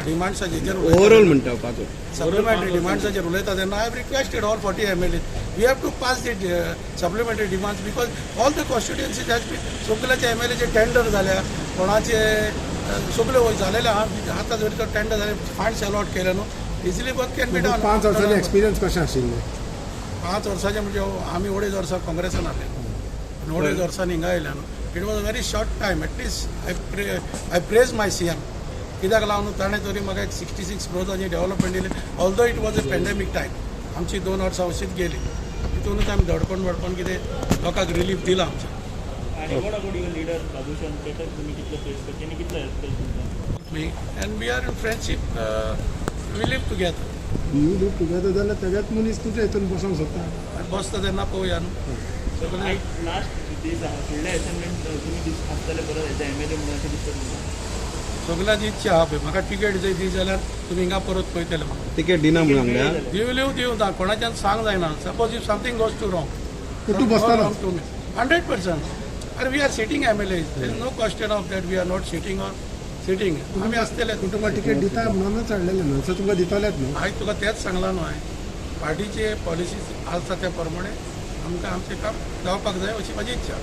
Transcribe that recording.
डिमांड्साचेर. Overall म्हणटा पांच. Supplementary डिमांड्साचेर उलयता तेन्ना I have requested all 40 MLA, we have to pass the supplementary demands because all the constituencies has been, सगल्याचे एमएलएचे tender जाल्या, कोणाचे सगळे जालेले आहा. आतां जरी तो टेंडर जाले, फंड्स अलॉट केले न्हू, easily work can be done. 5 वर्सांनी एक्सपिरियन्स कशें आशिल्लें? 5 वर्साचे म्हणजे आमी अडेज वर्सां काँग्रेसान आसले आनी अडेज वर्सांनी हिंगा आयल्या न्हू. It was a very short time. At least I praise my CM, कित्याक लागून ताणें तरी म्हाका एक 66 क्रोर्साची डेव्हलपमेंट दिली, although it was a pandemic time. आमची 2 वर्सां अशीच गेली. तितूनच आमी धडपण बडपण कितें लोकांक रिलीफ दिला आमचें. आणि what about your leader Babushan? तेका तुम्ही कितलो प्रेज करता? तेणी कितलो हेल्प केली तुमकां? Me and we are in friendship, we live together. You live together जाल्यार तेज्याच मनीस तुज्या हितून बसोंक सोदता. बसता तेन्ना पळोवया न्हू सगळें. लास्ट दीस आहा, फुडले असाइनमेंट तुम्ही दीस आसतले परत एज एमएलए म्हणून अशें दिसता तुमकां? सगळ्याची इच्छा आहा पळय, म्हाका तिकेट जर दी जाल्यार तुमी हिंगा परत पळयतले म्हाका. तिकेट दिना म्हणून सांगल्या. दिवल्यो दिवं ना, कोणाच्यान सांग जायना. Suppose if something goes to wrong, तर तूं बसतलो? 100%. अरे, we are sitting MLA, there is no question of that we are not sitting or sitting. आमी आसतले. पूण तुमकां तिकेट दिता म्हणूनच हाडलेलें न्हू, सो तुमकां दितलेच न्हू? हांवें तुका तेंच सांगलां न्हू, हांवें पार्टीचे पॉलिसीज आसा त्या प्रमाणे आमकां आमचें काम जावपाक जाय अशी म्हाजी इच्छा.